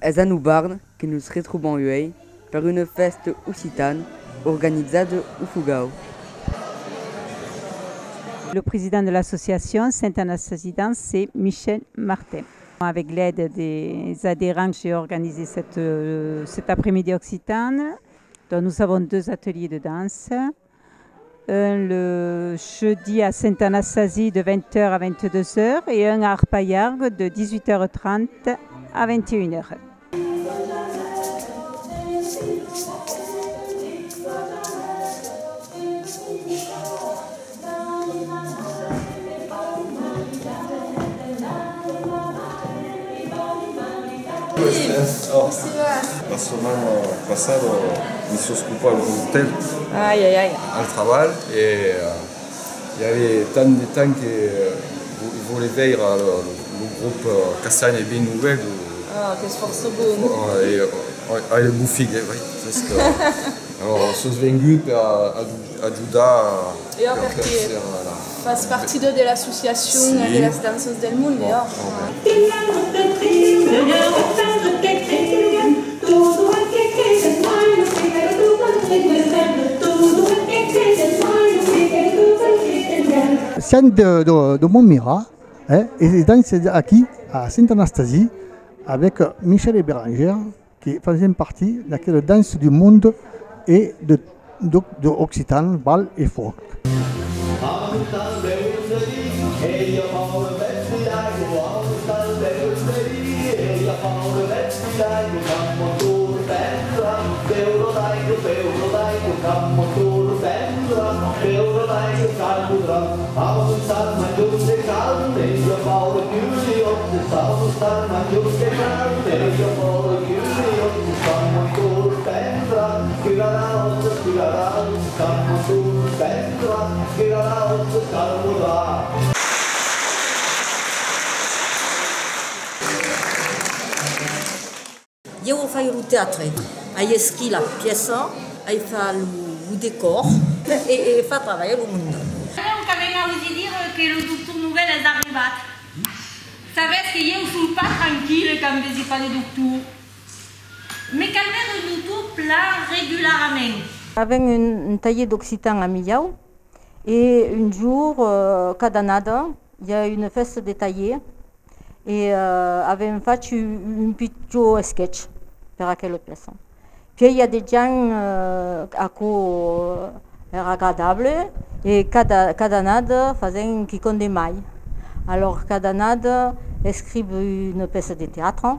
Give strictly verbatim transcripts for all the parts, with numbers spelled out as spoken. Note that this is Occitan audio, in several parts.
Es a Novarn que nos retrobam uèi per una fèsta occitana organizada au Fogau. Le président de l'association Sainte-Anastasie Danse, c'est Michel Martin. Avec l'aide des adhérents, j'ai organisé cette, euh, cet après-midi occitan. Donc nous avons deux ateliers de danse. Un le jeudi à Sainte-Anastasie de vingt heures à vingt-deux heures et un à Arpaillargues de dix-huit heures trente à vingt et une heures. La setmana passada me soi escopat lo tèl al trabalh e, eh, i aviá tant de temps que, eh, vo-, voliá veire lo, lo, lo grop, eh, Castanha e Vin Novèl. Ah, qu'es fòrça bon. Oh, e, oh, oh, e lo bofic, eh, oui, c'est que, alors, soi vengut per a-, ajudar. E per, per, perqué? Fas partida de l'associacion de las danças del monde, ò? Siam de, de, de Montmirat, eh, e, e dançam aquí, a Sainte-Anastasie, avec Michel e Bérangère, que fasèm partit d'aquela dança du monde e de, de, de occitan, bal e fòc. Ieu o fai lo teatre, ai escrit la pièça, ai fach lo, lo decòr e, e fa trabalhar lo monde. Ieu qu'avèm ausit dire que lo doctor Novèl es arribat. Sabètz que ieu soi pas tranquille quand vesi pas de doctor. Me cal veire un doctor plan regularament. Avèm un, un talhièr d'occitan a Milhau. E un jorn, eh, cada annada, i a una fèsta de talhièr e, eh, avèm fach un, un pichon sketch per aquela pièça. Puèi i a de gents, eh, aquò, eh, èra agradable e cada, cada annada fasèm quicòm de mai. Alòr, cada annada escrivi una pèça de teatre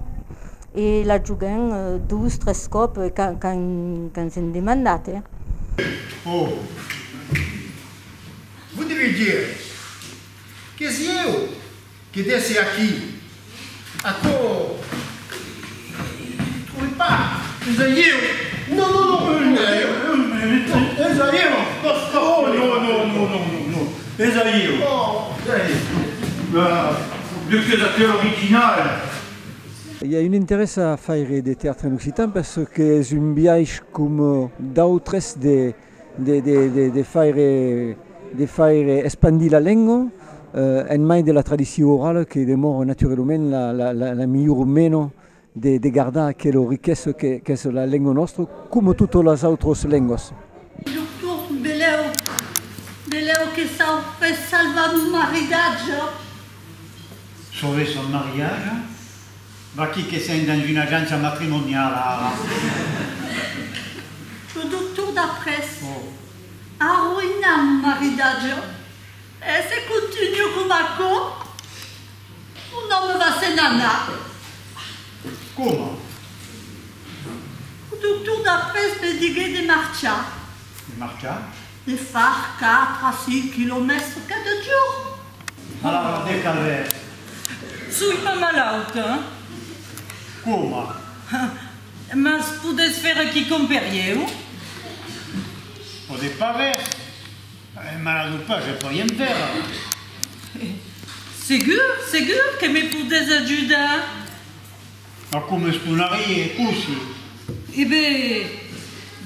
e la joguèm, eh, dos, tres còps, eh, quand, quand, quand sèm demandat, eh. Oh. Vous devez dire, qu'es ieu que dètz aquí? Aquò, trobi pas. Es a ieu. Non, non, non, es a ieu. Oh, non, non, non. Es a ieu. Oh, es a ieu. Ah, de qu'es aquel original? I a un interès a faire de teatre en occitan, parce que es un biais coma d'autres de de, de, de, de faire, de faire espandir la lenga, eh, en mai de la tradicion orala que demòra naturalament la, la, la, la milhor mena de, de gardar aquela riquesa que, qu'es la lenga nòstra, coma totas las autras lengas. Doctor, belèu, belèu que sauvetz salvar mon maridatge. Sauver son mariage? Vaquí que sèm dins una agéncia matrimoniala, ara. Lo doctor Daprès. Oh. Arroïnar mon maridatge. E se contunho coma aquò, mon òme va se n'anar. Coma? Lo doctor Daprès me diguèt de marchar. De marchar? De far quatre a cinc quilomètres cada jorn. Alara, de calvaire. Soi pas malauta, eh? Coma? Mas podètz faire quicòm per ieu? Podètz pas res. Eh, malauta pas, je peux rien faire. Segur, segur que me podètz ajudar. Ma coma estonariá, cossí? E ben,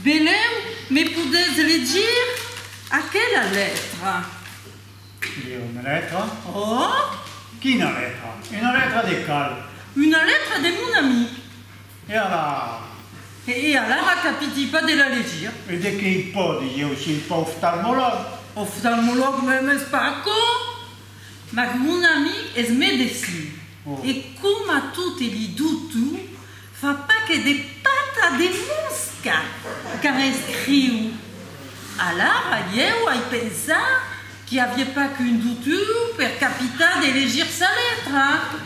belèu me podètz legir aquela letra. Lire una letra? Oh! Quina letra? Una letra de qual? Una letra de mon amic. E alara? E, e alara capiti pas de la legir. E de qué i pòdi ieu, soi pas oftalmològ? Oftalmològ, mès, mès pas aquò! Mas mon amic es medecin, oh, e coma toti li doctors, fa pas que de patas de mosca quand escriu. Alara ieu ai pensat qu'i aviá pas qu'un doctor per capitar de legir sa letra.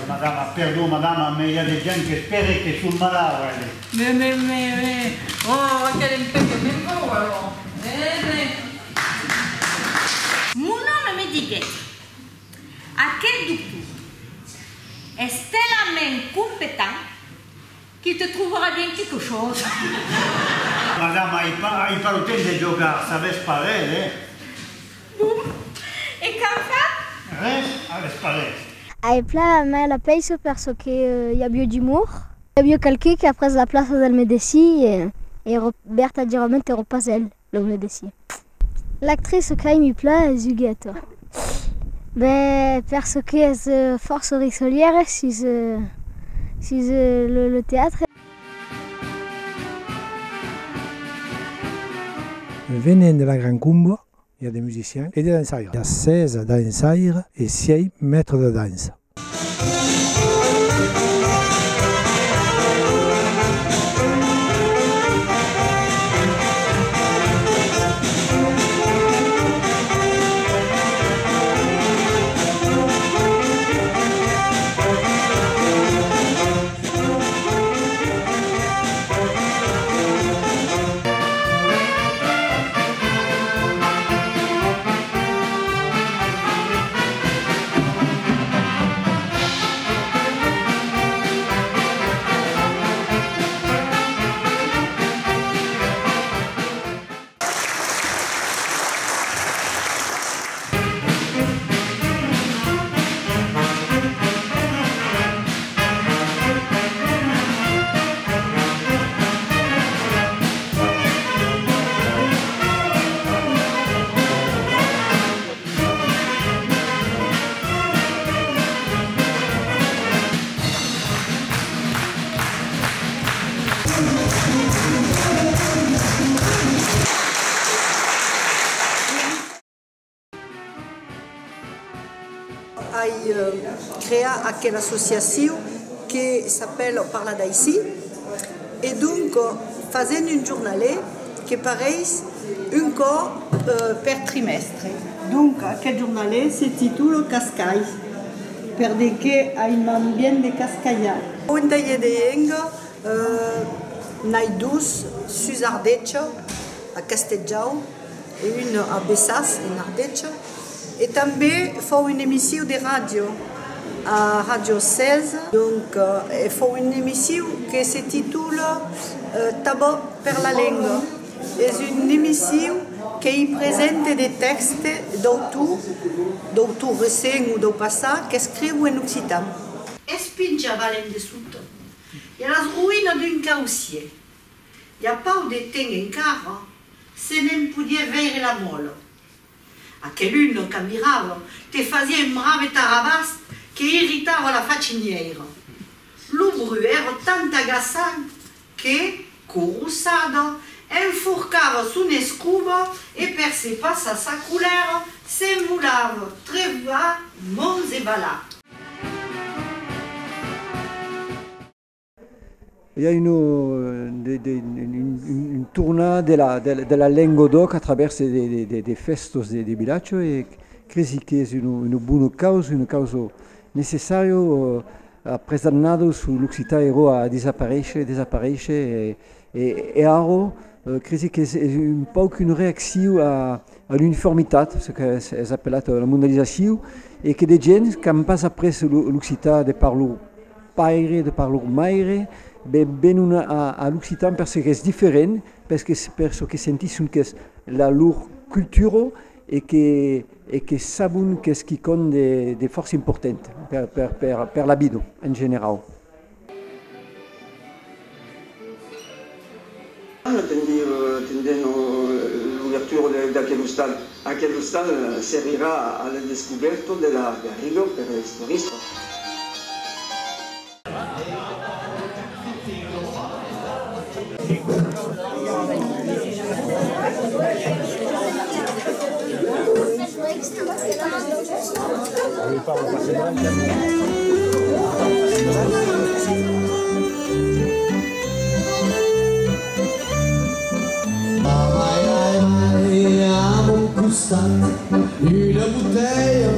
Madama, perdon, madama, mès i a de gents qu'espèran que son malauts, eles. Mès, mès, mès, mès, oh, aquel empèca me'n vau, alòrs. E ben. Mon òme me diguèt: aquel doctor es talament competent qu'il te trouvera bien quelque chose. Madama, ai pas, ai pas lo temps de jogar, sabes pas res, eh? Bon, e qu'an fach? Res, alavetz pas res. Ai plan aimai la pèça per çò que, eh, i aviá d'umor, i aviá qualqu'un qu'a pres la plaça del medecin e, e èra vertadièrament, èra pas el. Lo medecin. L'actritz qu'aimi plan es Huguette. Ben, per çò qu'es, eh, fòrça risolièra sus, eh, sus, eh, lo, lo teatre. Venent de la Grand Comba, i a de musicians e de dançaires. I a setze dançaires e sièis mètres de dança. Ai, eh, creat aquela associacion que s'apèla Parlar d'Aicí, e donc, eh, fasèm un jornalet que pareis un còp, eh, per trimèstre. Donc, aquel jornalet se titula Cascai, per de que aimam bien de cascalhar. Au talhèr de lenga, eh, n'ai dos sus Ardecha, a Castelljau, e un a Bessàs, en Ardecha, e tanben fau una emission de ràdio, a Ràdio setze, donc, eh, e fau una emission que se titula, eh, Tabò per la lenga. Es una emission que i presente de tèxtes d'autors, d'autors recents o dau passat, qu'escriu en occitan. Es pinja valent de sota. I a las roïnas d'un caussièr. I a pauc de temps encara, se ne'n podiá veire la mòla. Aquel un, quand virava, te fasiá un brave tarabàs que irritava la fachinièira. Lo bruch èra tan agaçant que, corrossada, enforcava son escoba e, per se passar sa colèra, s'envolava trevar monts e valats. I a una, de, de, un, un, un tornar de la, de, de la lenga d'òc a travèrs de, de, de, de fèstas de, de vilatge, e cresi qu'es una, una bona causa, una causa necessària, eh, après d'annadas ont l'occitan èra a desaparéisher, desaparéisher, e, e, e ara, eh, cresi qu'es, es un pauc una reaccion a, a l'uniformitat, çò qu'es, es apelat la mondializacion, e que de gents qu'an pas après lo, l'occitan de par lor paire, de par lor maire, ben, venon a, a l'occitan per çò qu'es diferent, per çò que, per çò que sentisson qu'es la lor cultura e que, e que sabon qu'es quicòm de, de fòrça important per, per, per, per la vida en generau. Atendèm, eh, atendèm, eh, l'obertura de, d'aquel ostal. Aquel ostal, eh, servirà a la descobèrta de la Garriga per als toristas. Amai, ai, mai, a mon costat, una botelha,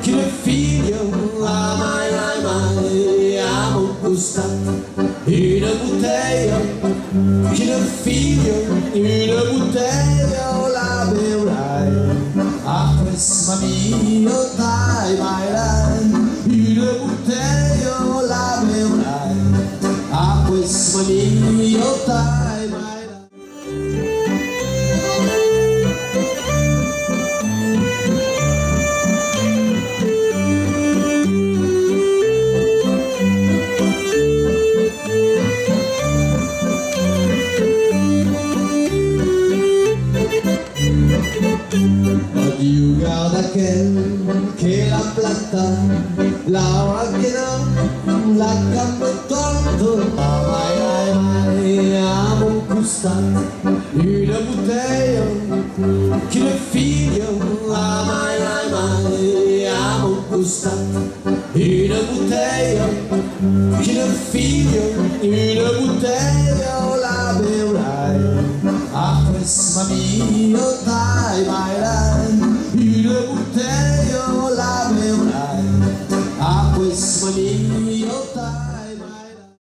qu'una filha. Amai, ai, mai, a mon costat, una botelha, qu'una filha, una botelha, la beurai. Après ma milhor tai mai lai, una botelha, la beurai. Après ma milhor tai mai lai. Adiu, garda aquel que l'a plantat, la hora que n'a la camba torta. Amai, ai, mai, a mon costat, una botelha, qu'una filha. Amai, ai, mai, a mon costat, una botelha, qu'una filha, una botelha, la beurai. Après ma milhor tai mai lai, una botelha, la beurai. Après ma milhor tai mai lai.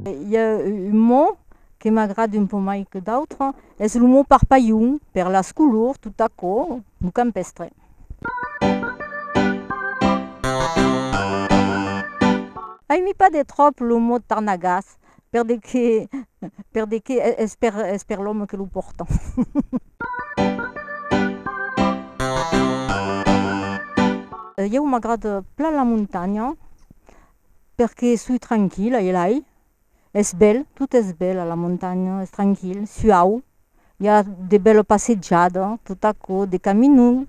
I a un mot que m'agrada un pauc mai que d'autres, es lo mot parpalhon, per las colors, tot aquò, lo campèstre. Aimi pas de tròp lo mot tarnagàs, per de que, per de que e-, es per, es per l'òme que lo pòrta. Ieu m'agrada plan la montanha, perque soi tranquilla e lai. Es bèl, tot es bèl a la montanha, es tranquil, suau. I a de bèlas passejada, tot aquò, de caminons.